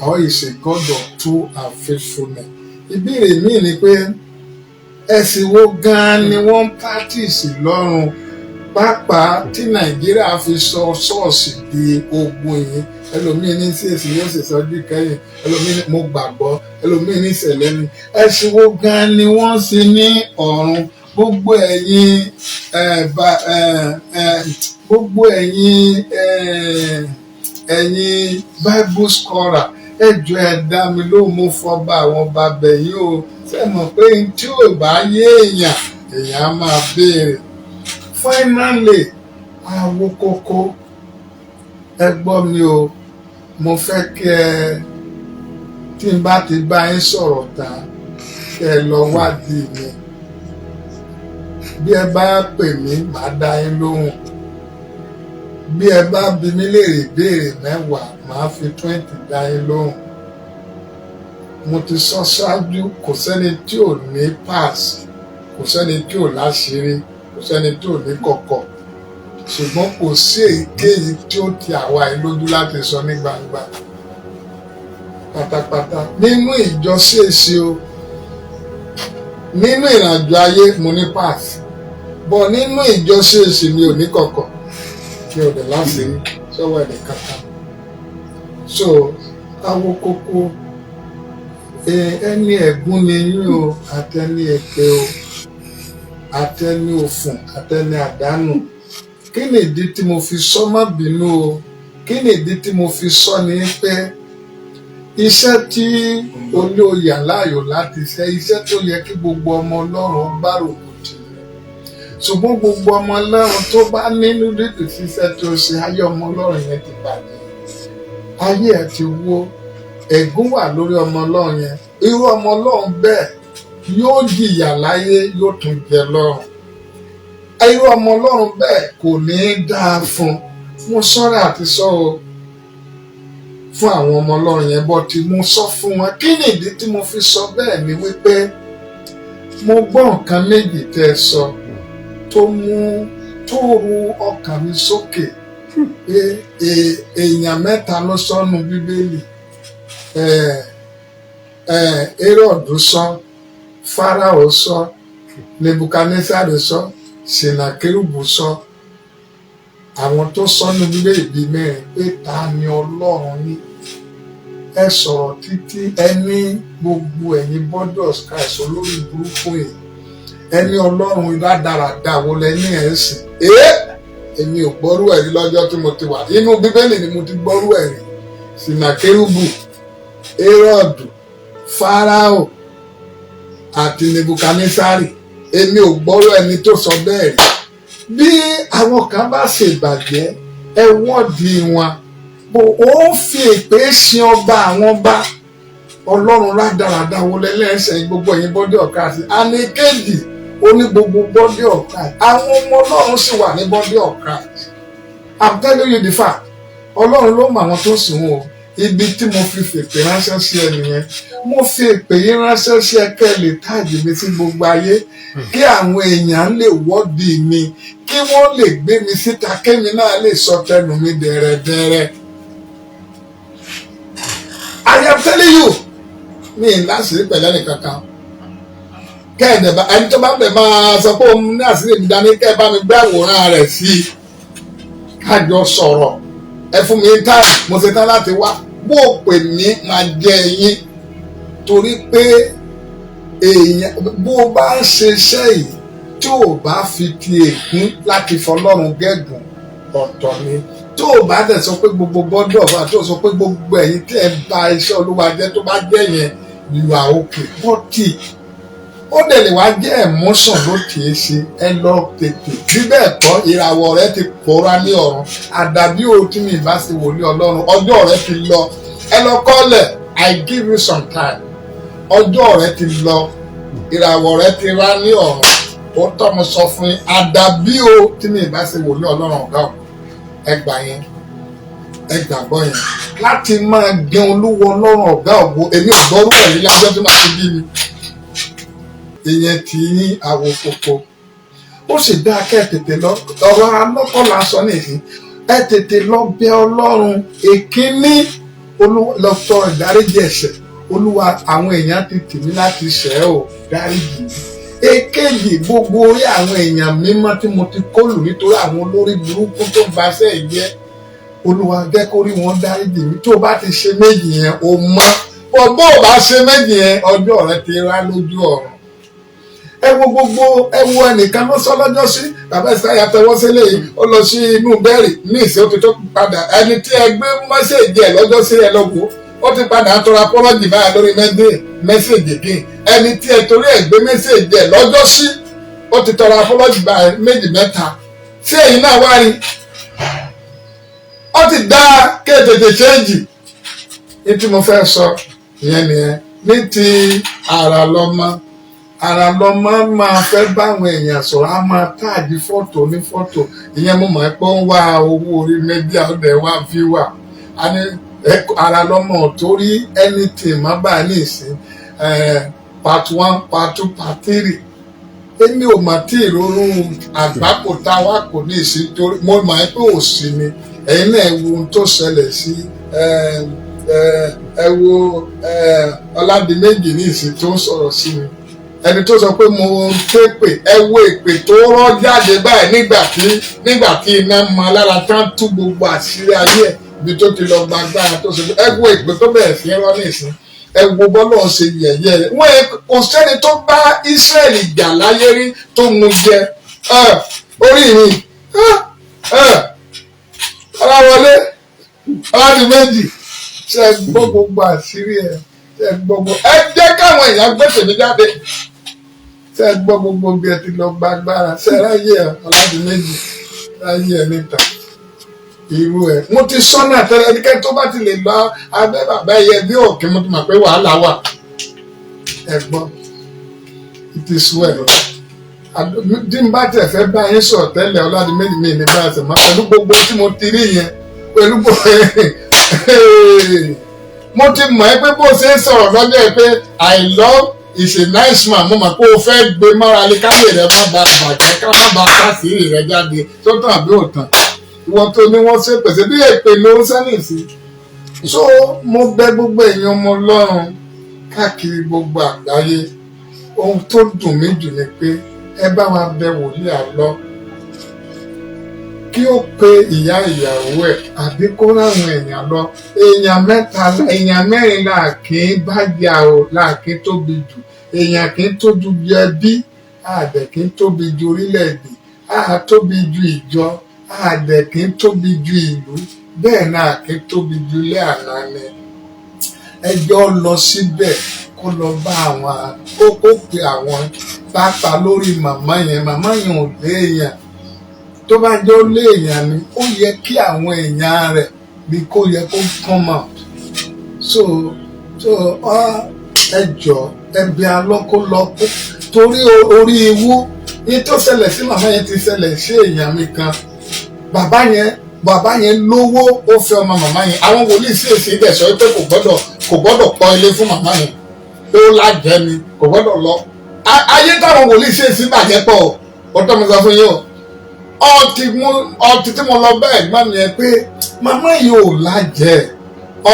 or is a God of truth and faithfulness? Ìbéèrè míì ni pé, ẹ̀sìn wo gan-an ni wọ́n ń practice lọ́run, pàápàá tí Nàìjíríà fi sọ ṣọ́ọ̀ṣì di ogun yìí? Ẹlòmíín ní CAC yóò sì sọjú kẹ́yìn, ẹlòmíín ní mo gbàgbọ́, ẹlòmíín ní ìṣẹ̀lẹ̀ ni. Ẹ̀sìn wo gan-an ni wọ́n ṣe ní ọ̀run? Gbogbo ẹ̀yin gbogbo ẹ̀yin Bible scholar, ẹ jọ̀ọ́, ẹ dá mi lóhùn. Mo fọba àwọn bàbẹ̀ yìí o. Ṣe mọ̀ pé tí ò bá yé èèyàn, èèyàn á máa béèrè. Finally, Awókókó, ẹ gbọ́ mi o. Mo fẹ́ kí ẹ, tí n bá ti bá yín sọ̀rọ̀ tán, kí ẹ lọ wádìí mi. Bí ẹ bá pè mí, màá dá yín lóhùn. Bí ẹ bá bi mí léèrè ìbéèrè 10, màá fi 20 dá yín lóhùn. Mo ti sọ ṣáájú, kò sẹ́ni tí ò ní pass, kò sẹ́ni tí ò láṣìírí, kò sẹ́ni tí ò ní kọ̀kọ̀, ṣùgbọ́n kò sí èyíkéyìí tí ó ti àwa yìí lójú láti sọ ní gbangba pátápátá nínú ìjọ CAC o. Nínú ìrìnàjò ayé, mo ní pass bọ̀. Nínú ìjọ CAC, mi ò ní kọ̀kọ̀, mi ò dẹ̀ láṣìírí sọ́wọ́ ẹ̀dẹ̀ kankan. So, Awókókó, ẹni ẹ̀gún ni yín o, àtẹni èpè o, àtẹni òfùn, àtẹni àdánù. Kí ni ìdí tí mo fi sọ? Má bínú o. Kí ni ìdí tí mo fi sọ ni pé iṣẹ́ tí olóyè aláyò láti ṣe, iṣẹ́ tó yẹ kí gbogbo ọmọ Ọlọ́run gbárùkù tì í, ṣùgbọ́n gbogbo ọmọ Ọlọ́run tó bá nínú dídùn ṣiṣẹ́ tó ṣe, ayé ọmọ Ọlọ́run yẹn ti bàjẹ́, ayé ẹ̀ ti wó, ègún wà lórí ọmọ Ọlọ́run yẹn. Irú ọmọ Ọlọ́run bẹ́ẹ̀ yóò jìyà láyé, yóò tún jẹ lọ́run. Irú ọmọ Ọlọ́run bẹ́ẹ̀ kò ní í dáa fún. Mo sọ́ra àti sọ o fún àwọn ọmọ Ọlọ́run yẹn bọ́ tí mo sọ fún wọn. Kí ni ìdí tí mo fi sọ bẹ́ẹ̀ ni wípé mo gbọ́ nǹkan méjì tẹ́ ẹ sọ tó mú tó ru ọkàn mi sókè pé èèyàn mẹ́ta ló sọnù Bíbélì. Héròdù sọ, Fáráò sọ, Nebukadnesari sọ, Sènàkérúbù sọ. Àwọn tó sọnù Bíbélì bíi mẹ́rin pé, ta ni Ọlọ́run ní? Ẹ sọ̀rọ̀ títí, ẹ ní gbogbo ẹ̀yin body of Christ olórí burúkú yìí, ẹni Ọlọ́run rádaràda wo lẹ ní ẹ̀ ń sìn? Ẹ́ èmi ò gbọ́rú ẹ̀rí lọ́jọ́ tí mo ti wà inú Bíbélì ni mo ti gbọ́rú ẹ̀rí. Sìnàkérúbù, Héròdù, Fáráò àti Nebukadnesari, èmi ò gbọ́rú ẹni tó sọ bẹ́ẹ̀ rí. Bí àwọn kan bá ṣèbàjẹ́, ẹ wọ́ọ̀dì wọn bó ó fi èpè sin ọba àwọn ọba. Ọlọ́run rádaràda wo lẹ́lẹ́sẹ̀ gbogbo ẹ̀yin body of Christ? Àní kejì, ó ní gbogbo body of Christ, àwọn ọmọ Ọlọ́run sì wà ní body of Christ. I'm telling you the fact. Ọlọ́run ló mọ àwọn tó sùn o. Ibi tí mo fi fèpè ránṣẹ́ sí ẹ nìyẹn. Mo fi èpè yín ránṣẹ́ sí ẹ kẹ́ ẹ lè tag mi sí gbogbo ayé, kí àwọn èèyàn lè wọ́ọ̀dì mi, kí wọ́n lè gbé mi síta, kémi náà lè sọ tẹnu mi dẹ̀rẹ̀dẹ̀rẹ̀. I am telling you, mi ì láṣìírí pẹ̀lú ẹnì kankan. Kẹ́ẹ̀dẹ̀ bá ẹni tó bá bẹ̀ máa sọ pé òun ní àṣírí mi dání, kẹ́ ẹ bá mi gbé àwòrán rẹ̀ sí i, kájọ sọ̀rọ̀. Ẹ fún mi táì, mo ṣe tán láti wá. Bó o pè mí, máa jẹ yín, torí pé Èèyàn bó o bá ń ṣe iṣẹ́ yìí, tí o bá fi ti ègún láti fọlọ́run gégùn, ọ̀tọ̀ ni. Tó o bá dẹ̀ sọ pé gbogbo bọ́dọ̀ bá tó o sọ pé gbogbo ẹ̀yin tí ẹ bà iṣẹ́ Olúwa jẹ́, tó bá jẹ́ yẹn, you are okay. But ó dẹ̀ lè wá jẹ́ emotion ló tì í ṣe. Ẹ lọ tètè, bí bẹ́ẹ̀ kọ́, ìràwọ̀ rẹ ti pòórá ní ọ̀run. Àdàbí o tí mi bá ṣe wòlíì Ọlọ́run, ọjọ́ rẹ ti lọ. Ẹ lọ kọ́lẹ̀. I give you some time. Ọjọ́ rẹ ti lọ, ìràwọ̀ rẹ ti rá ní ọ̀run. Ó tọ́ mo sọ fún yín. Àdàbí o tí mi bá ṣe wòlíì Ọlọ́run ọ̀gá ọ̀. Ẹ gbà yẹn, ẹ gbàgbọ́ yẹn láti máa gẹ Olúwa Ọlọ́run ọ̀gá ògo. Èmi ò gbọ́rú ẹ̀rí lájọ́ tó máa fi bí mi. Ìyẹn tí yín àwòkòkò, ó sì dáa kẹ́ ẹ tètè lọ. Ọ̀rọ̀ alọ́kọ̀ la sọ nìyí. Ẹ tètè lọ bẹ̀ Ọlọ́run. Èkíní, lọ tọrọ ìdáríjì ẹ̀ṣẹ̀. Olúwa, àwọn èèyàn ti tì mí láti ṣẹ̀ ẹ́ o, dáríjì mí. Èkejì, gbogbo orí àwọn èèyàn mímọ́ tí mo ti kólù nítorí àwọn olórí burúkú tó ń baṣẹ́ jẹ́, Olúwa, jẹ́ kó rí wọn, dáríjì mí. Tó o bá ti ṣe méjì yẹn, o mọ́ bó o bá ṣe méjì yẹn, ọjọ́ rẹ ti rá lójú ọ̀run. Ẹ wo gbogbo, ẹ wo ẹnìkan ló sọ lọ́jọ́ sí bàbá ìsáyà tọwọ́ sílẹ̀ yìí, ó lọ sí inú bẹ́ẹ̀rì ní ìsìn, ó ti tó padà. Ẹni tí ẹ gbé message ẹ lọ́jọ́ sí, ẹ lọ́wọ́, ó ti padà tọrọ apology báyà lórí message again. Ẹni tí ẹ torí ẹ gbé message ẹ lọ́jọ́ sí, ó ti tọrọ apology báyà méjì mẹ́ta sí. Ẹ̀yin náà wá rí, ó ti dá kéètètè change. Ní tí mo fẹ́ sọ ìyẹn nìyẹn. Ní ti àrà lọ́mọ, àrà lọ́mọ máa fẹ́ báwọn èèyàn sọ̀rọ̀, á máa tag fọ́tò ní fọ́tò. Ìyẹn mo mọ̀ pé ó ń wá owó orí media, ó dẹ̀ wá viewer. A ní àrà lọ́mọ torí anything má bàa ní ìsín part one, part two, part three. Èmi ò mà tí ìrònú àgbákò táwa kò ní ìsín, torí mo mọ̀ pé òsì ni. Ẹ̀yin náà wo ohun tó ṣẹlẹ̀ sí ẹ wo Ọládìméjì ní ìsìn tó ń sọ̀rọ̀ sí mi, ẹni tó sọ pé mo ń tépè. Ẹ wo èpè tó rọ́ jáde báyìí nígbà tí iná mọ lára tán, tú gbogbo àṣírí ayé ẹ̀, ibi tó ti lọ gbàgbára tó ṣe. Ẹ wo èpè tó bẹ̀rẹ̀ sí rọ́ ní ìsìn. Ẹ wo bọ́lọ̀ ṣe yẹ̀yẹ́ rẹ̀. Wọ́n yẹ kò sẹ́ni tó bá Ísírẹ́lì jà láyé rí tó mú jẹ orí mi. Ọláwọlé Ọládìméjì, ṣe gbọ́ gbogbo àṣírí ẹ? Ṣe gbọ́ gbogbo ẹ? Jẹ́ káwọn èèyàn gbé tèmi jáde. Ṣe gbọ́ gbogbo bí ẹ ti lọ gbàgbára? Ṣe ráyè ẹ, Ọládìméjì, ráyè ẹ níta irú ẹ? Mo ti sọ́nà tẹ́lẹ̀, ẹnikẹ́ni tó bá ti lè lọ abẹ́ bàbá ẹyẹ bí òkè, mo ti mọ̀ pé wàhálà wà. Ẹ gbọ́, it is well. Tí n bá tẹ̀ fẹ́ bá yín sọ̀ tẹ́lẹ̀, Ọládìméjì, mi ní bá a sẹ̀ mọ́ pẹ̀lú gbogbo tí mo ti rí yẹn, pẹ̀lú gbogbo mo ti mọ̀ ẹ́ pé bó ṣe ń sọ̀rọ̀ lọ́jọ́ ẹ pé I love is a nice man. Mo mọ̀ pé o fẹ́ gbé mọ́ra lé káyè rẹ má ba bàjẹ́, ká má ba káṣíìrì rẹ jáde. Tó tàn àbí òtàn, ìwọ tó ní wọ́n ṣe pèsè bí èpè ló ń sẹ́nì sí. So mo bẹ̀ gbogbo èèyàn ọmọ Ọlọ́run káàkiri gbogbo àgbáyé. Ohun tó dùn mí jù ni pé ẹ bá wa bẹ̀ wòlíì àlọ́ kí ó pe ìyá ìyàwó ẹ̀ àbí kó ráwọn èèyàn lọ. Èèyàn mẹ́ta, èèyàn mẹ́rin là kì í bá jà o, là kì í tóbi jù. Èèyàn kì í tóbi ju ẹbí, àdẹ̀ kì í tóbi ju orílẹ̀-èdè, àá tóbi ju ìjọ, àdẹ̀ kì í tóbi ju ìlú, bẹ́ẹ̀ náà kì í tóbi ju ilé àná ni. Ẹjọ́ lọ síbẹ̀, kó lọ bá àwọn, kó pe àwọn pápá lórí màmá yẹn. Màmá yẹn ò léèyàn. Tó bá jẹ́ ó léèyàn ni, ó yẹ kí àwọn èèyàn rẹ̀ bí kó yẹ kó come out. So ẹ jọ, ẹbí alọ́kólọ́kó torí orí iwú ní tó ṣẹlẹ̀ sí màmá yẹn ti ṣẹlẹ̀ sí èèyàn mi kan. Bàbá yẹn lówó, ó fẹ́ ọmọ màmá yẹn. Àwọn wòlíì sì èsì ibẹ̀ sọ pé kò gbọ́dọ̀ kọ́ ilé fún màmá yẹn, pé ó lájẹ́ ni, kò gbọ́dọ̀ lọ. Ayé táwọn wòlíì sì èsì bàjẹ́ pọ̀ ó tọ́ mi sọ fún yín o. Ọtí tí mo lọ bá ẹ̀gbọ́n mi yẹn pé màmá yìí ò lájẹ́,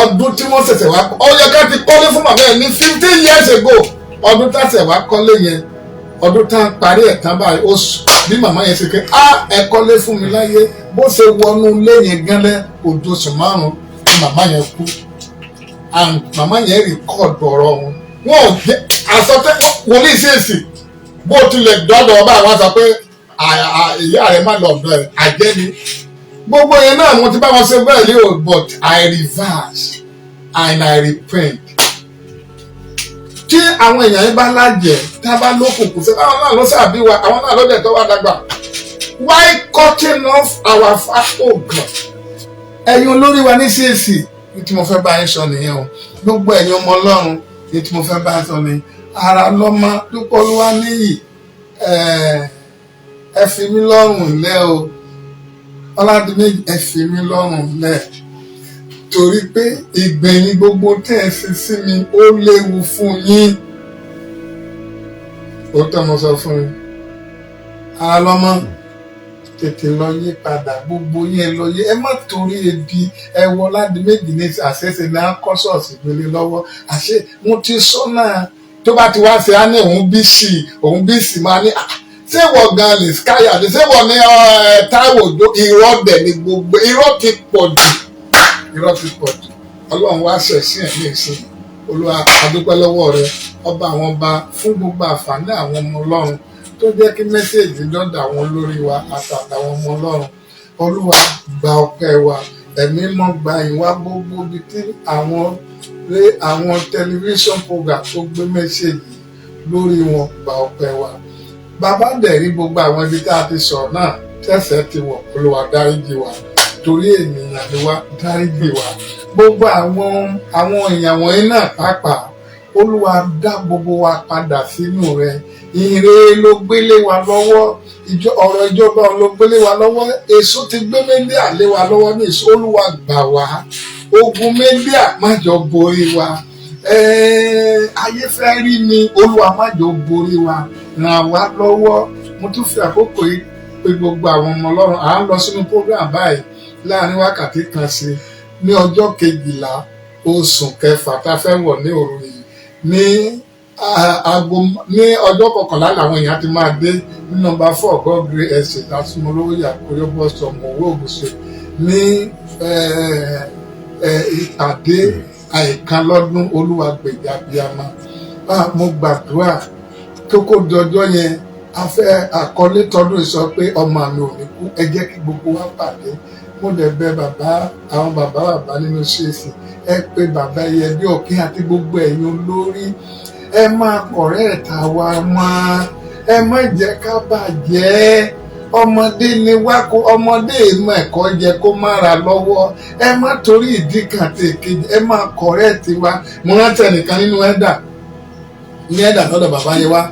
ọdún tí wọ́n ṣẹ̀ṣẹ̀ wá, ó yẹ ká ti kọ́lé fún màmá yẹn ní 15 years ago. Ọdún tá ṣẹ̀ wá kọ́lé yẹn, ọdún tá parí ẹ̀ tán báyìí, ó bí màmá yẹn ṣe pé á ẹ kọ́lé fún mi láyé. Bó ṣe wọnú ilé yẹn gánlẹ́, ojú oṣù 5 ni màmá yẹn kú. And màmá yẹn record ọ̀rọ̀ wọn. Wọn ò jẹ́ àsọtẹ́. Wòlíì ṣèèṣì bó tilẹ̀ dọ́dọ̀ ọba, àwọn sọ pé ìyá rẹ̀ má lọ ọ̀dọ̀ ẹ̀, àjẹ́ ni. Gbogbo yẹn náà mo ti bá wọn ṣe bẹ́ẹ̀ lé o, but I reverse and I repent. Tí àwọn èèyàn yẹn bá lájẹ, tá a bá lókùnkùn ṣe, báwọn náà ló sàbí wa, àwọn náà ló dẹ̀ tó wá dàgbà. Why cutting off our oh God? Ẹ̀yin olórí wa ní CAC, ní tí mo fẹ́ bá yín sọ nìyẹn o. Gbogbo ẹ̀yin ọmọ Ọlọ́run, ní tí mo fẹ́ bá yín sọ ni ara lọ́mọ dúpọ̀ olúwa níyì. Ẹ fi mí lọ́rùn lẹ́ o. Ọládìméjì, ẹ fi mí lọ́rùn lẹ̀, torí pé ìgbẹ̀yìn gbogbo tẹ́ ẹ ṣe sí mi, ó léwu fún yín. Ó tọ́ mo sọ fún yín. Ara lọ́mọ, tètè lọ yí padà. Gbogbo yẹn lọ yí. Ẹ má torí ebi. Ẹ wọ Ládìméjì ní àṣẹṣe ní akọ́ ṣọ́ọ̀ṣì gbélé lọ́wọ́. Àṣẹ mo ti sọ náà, tó bá ti wá ṣe, á ní òun bí sí, òun bí sí, máa ní, "Ah, ṣé wọ́n gan lè sky àti ṣé wọ́n ní Táíwò Òjó?" Irọ́ dẹ̀ ni gbogbo. Irọ́ ti pọ̀ jù, irọ́ ti pọ̀ jù. Ọlọ́run wá ṣẹ̀sìn ẹ̀ ní ìsìn. Olúwa, adúpẹ́ lọ́wọ́ rẹ, ọba àwọn ọba, fún gbogbo àǹfààní àwọn ọmọ Ọlọ́run tó jẹ́ kí message dọ́dọ̀ àwọn olórí wa àtàwọn ọmọ Ọlọ́run. Olúwa, gba ọpẹ́ wa. Ẹ̀mí mọ́, gba ìwà. Gbogbo ibi tí àwọn lé àwọn tẹlifíṣàn program tó gbé message lórí wọn, gba ọpẹ́ wa. Bàbá dẹ̀ rí gbogbo àwọn ibi tá a ti sọ̀rọ̀ náà tẹ̀sẹ̀ ti wọ̀. Olúwa, dáríjì wa, torí ènìyàn ni wá. Dáríjì wa. Gbogbo àwọn èèyàn wọ̀nyí náà pàápàá, Olúwa, dá gbogbo wa padà sínú rẹ. Ire ló gbélé wa lọ́wọ́, ìjọ ọ̀rọ̀ ìjọba ló gbélé wa lọ́wọ́. Èso ti gbé media lé wa lọ́wọ́ ní èso. Olúwa, gbà wá. Ogun media, má jọ borí wa. Ayé fẹ́ rí mi, Olúwa, má jọ borí wa. Ràn wá lọ́wọ́. Mo tún fi àkókò yìí pé gbogbo àwọn ọmọ Ọlọ́run, à ń lọ sínú program báyìí láàrin wákàtí kan sí, ní ọjọ́ 12 oṣù kẹfà tá a fẹ́ wọ̀ ní òru yìí, ní aago ní ọjọ́ 11 làwọn èèyàn ti máa dé ní nọ́mbà 4 Godgrey Estate, Asumolowo, Yakoyo bus stop, Mòwe, Ògùn State, ní ìpàdé àìkan lọ́dún Olúwa gbèjà abiyamọ. Mo gbàdúrà tó kó dọjọ́ yẹn, a fẹ́ àkọlé tọdún yìí sọ pé ọmọ mi ò ní kú. Ẹ jẹ́ kí gbogbo wa pàdé. Mo dẹ̀ bẹ̀ bàbá, àwọn bàbá bàbá nínú CAC, ẹ pé bàbá ẹyẹ bí ọ̀kín àti gbogbo ẹ̀yin olórí, ẹ máa correct àwa mọ́. Ẹ má jẹ́ ká bàjẹ́. Ọmọdé ni wá, kó ọmọdé ìmọ̀ ẹ̀kọ́ yẹ kó má ra lọ́wọ́. Ẹ má torí ìdí kan àti èkejì, ẹ máa correct wa. Mo rántí ẹnìkan nínú ẹ̀dà, ní ẹ̀dà lọ́dọ̀ bàbá yẹn wá,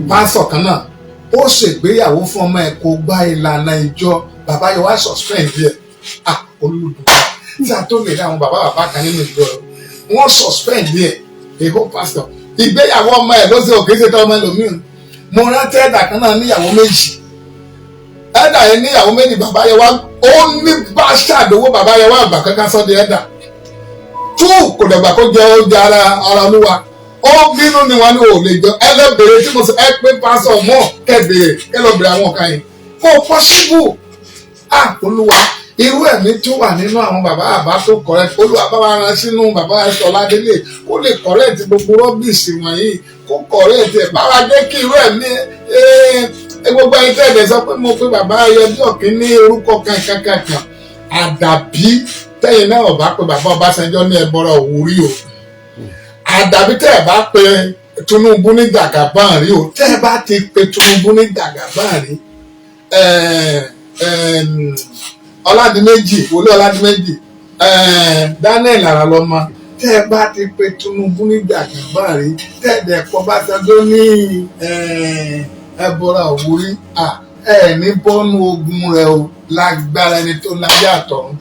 pásọ̀ kan náà, ó ṣègbéyàwó fún ọmọ ẹ̀, kó gbá ìlànà ìjọ. Bàbá yẹn wá suspend ẹ̀. Ah, olùdókòwò tí a tó lè rí àwọn bàbá bàbá kan nínú ìjọ, wọ́n suspend ẹ̀. Èho pastor, ìgbéyàwó ọmọ ẹ̀ ló ṣe, òkè ṣe tọ́ ọmọ ẹlòmíràn. Mo rántí ẹ̀dà kan náà níyàwó méjì. Ẹ̀dà yẹn níyàwó méjì. Bàbá yẹn wá, ó ní bá ṣàdówó. Bàbá yẹn wá àgbà kankan sọ́ di ẹ̀dà tú, kò dàgbà kó jẹ oúnjẹ ara Olúwa. Ó bínú ni wọn ní ò lè jọ. Ẹ lọ bèrè tí mo sọ. Ẹ pé pásọ mọ kẹ bèrè, kẹ lọ bèrè àwọn kan yìí. Kò possible. Ah, Olúwa, irú ẹ̀mí tó wà nínú àwọn bàbá àbá tó correct, Olúwa, bá wa rán sínú bàbá ẹ̀sọ́ ládélé, kó lè correct gbogbo rubbish wọ̀nyí, kó correct ẹ̀. Bá wa jẹ́ kí irú ẹ̀mí ẹ gbogbo ẹni tẹ́lẹ̀ sọ pé mo pé bàbá ayẹbí ọ̀kín ní orúkọ kankankankan, àdàbí tẹ́yìn náà ọba pé bàbá Ọbásanjọ́ ní ẹbọra òwúrí o, àdàbí tẹ́ ẹ bá pe Tinubu ní Jàgàbán rí o. Tẹ́ ẹ bá ti pe Tinubu ní Jàgàbán rí, Ọládìméjì, wòlé Ọládìméjì, Daniel Aralọmọ, tẹ́ ẹ bá ti pe Tinubu ní Jàgàbán rí, tẹ́ ẹ dẹ̀ kọ́ Ọbásanjọ́ ní ẹbọra òwúrí, ẹ ní bọ́nú ogun rẹ o, lágbára ẹni tó láyé àtọ̀run.